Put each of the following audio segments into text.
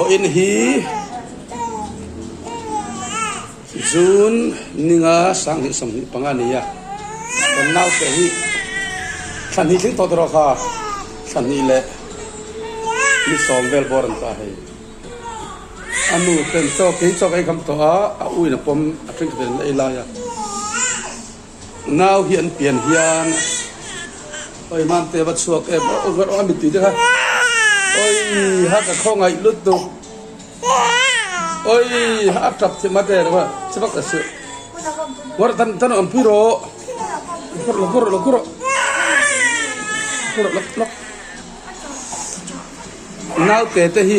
Vawiin hi June ninga 2025 a ni a, kan naute hi thla hnih thleng tawh tawh rawh kha, thla hnih leh ni sawm vel bawr an ta hei. A nu ten chaw kei chaw ka ei kham tawh a, a u in a pawm a thenkhat in an ei lai a. Nau hi an pian hian oi mante va chhuak em aw aw a mittui te kha oi ha ka khawngaih lutuk oi ha a tap thim ate ro che vak ta suh war tan tan awm pui rawh lo lo lo lo lo lo lo Naute te hi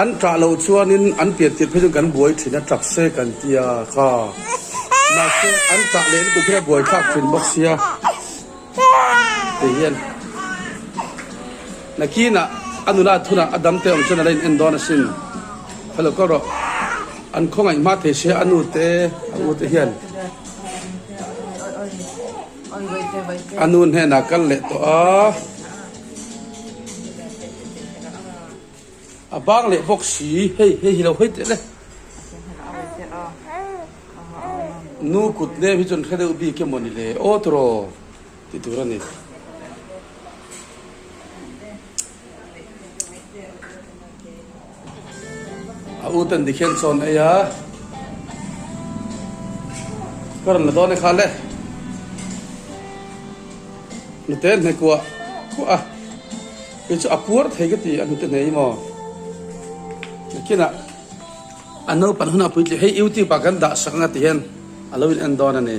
an ṭah loh chuanin an pian tirh phei chuan kan buai ṭhin a, ṭap se kan tia kha. Mahse an ṭah leh lutuk hian a buai thlak ṭhin bawk sia ti hian nakinah a nula thunah a dam te awm chuan a la in en dawn asin. Hello kal rawh an khawngaih hma thei sia a nu te a u te hian a nu hnenah kal leh tawh a. A bang leh bawk si hei hei hi lo hawi teh le nu kut nem hi chuan hre deuh bik emaw ni le aw tiraw tih tur a ni. A u ten tikhian chawn ei a ka rawn la dawn e kha le hnute hne kuah kuah a kei chu a puar thei ka ti a hnute hne hi maw nakinah a naupang hunah puitling hei youtube ah kan dah sak anga ti hian a lo in en dawn a ni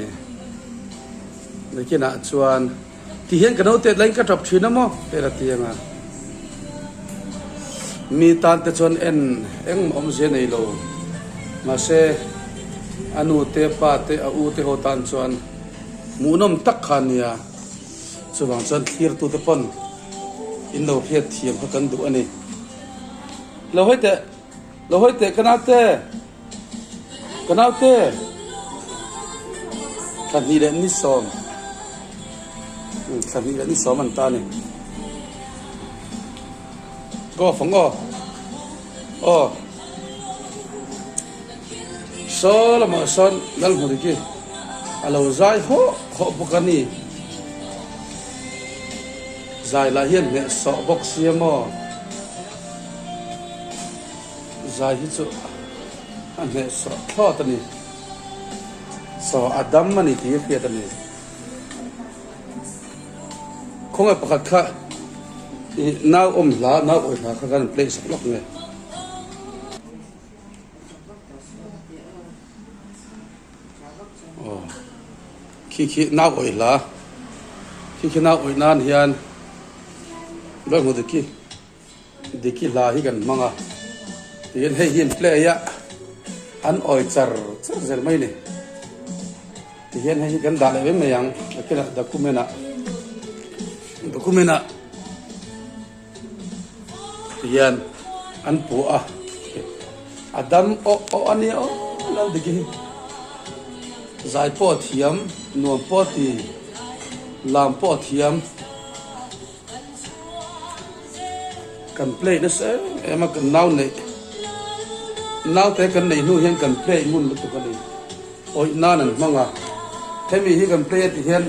nakinah chuan. Ti hian ka note laiin ka tap thin a maw? Hei la ti anga mi tan te chuan en engmah awmzia nei lo mahse a nu te pa te a u te ho tan chuan hmuhnawm tak kha a nia chuvang chuan thlir tu te pawn in lo hriat thiam kha kan duh a ni. Lo hawi teh lo hawi teh ka naute. Ka naute thla hnih leh ni sawm thla hnih leh ni sawm an ta a ni go fang aw aw saw lamah sawn Lalhmuriki a lo zai hawh hawh bawk a ni zai lah hian hnehsawh bawk sia maw. Zai hi chu a hnehsawh thlawt a ni. Saw a dam a ni tih hi hriat a ni. Khawngaih pakhat kha i nau awm hla, nau awih hla kha kan play sak lawk nge. Aw khi khi nau awih hla, khi khi nau awih nan hian ber hmu dik khi. Diki hla hi kan hmang a, tihian hei hi an play a, an awi char char zel mai a ni. Tihian hei hi kan dah leh mai mai ang, nakinah document ah document ah tihian an puah a, a dam awh awh a nia aw lal Diki hi. Zai pawh a thiam, nuam pawh a ti, lam pawh a thiam. Kan play nasa em em a kan nau neih naute kan neih hnu hian kan play ngun lutuk a ni awih nan an hmang a hemi hi kan play a tih hian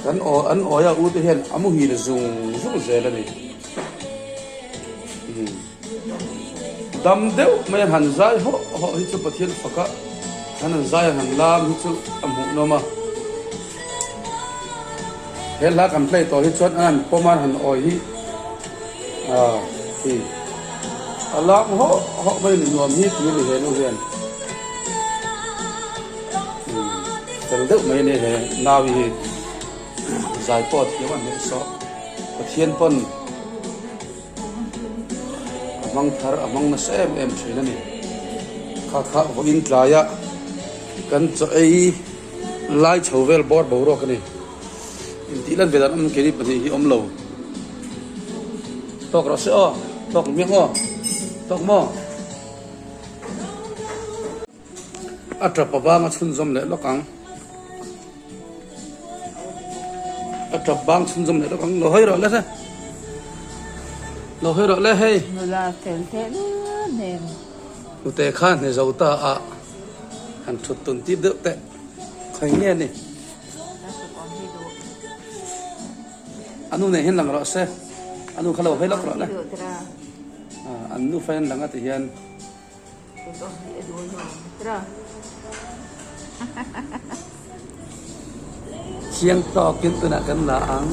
kan aw an awi a u te hian a muhil zung zung zel a ni dam deuh mai an han zai hawh hawh hi chu Pathian fak a an han zai an han lam hi chu a hmuhnawm a. He hla kan play tawh hi chuan an han pawm a an han awi hi ah hi a lam hawh hawh mai ni nuam hi tih a ni he nu hian umm fel deuh mai a ni he nau hi zai pawh a thiam a hneh sawh Pathian pawn a hmang thar a hmang nasa em em thin a ni kha kha vawiin tlaia kan chaw ei. Lai chho vel bawr boruak a ni. Intih lan ve dan awm keini pahnih hi awm lo. Tawk rawh se aw, tawk miang aw, tawk maw? A tap a bang a chhunzawm leh lawk ang. A tap bang chhunzawm leh lawk ang. Lo hawi rawh le se. Lo hawi rawh le hei. Nula fel teh lul nen. Nute kha hne zo ta a han thut tun tir deuh teh khawi nge ni. A nu nen hian lang rawh se. A nu kha lo hawi lawk rawh le. An nufa hian lang a ti hian. Chiang tawkin tunah kan la ang.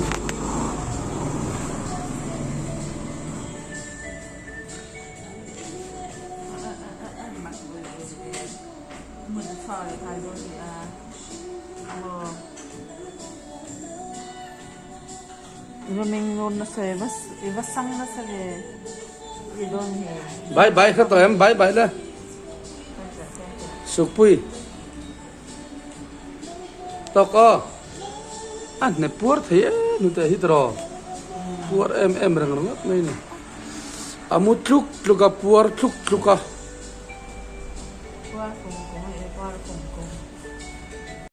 Bye bye kha tawh em bye bye le Sukpui Tawk aw a hne puar thei em hnute hi tiraw puar em em reng ringawt mai ni a mu tluk tluk a puar tluk tluk a.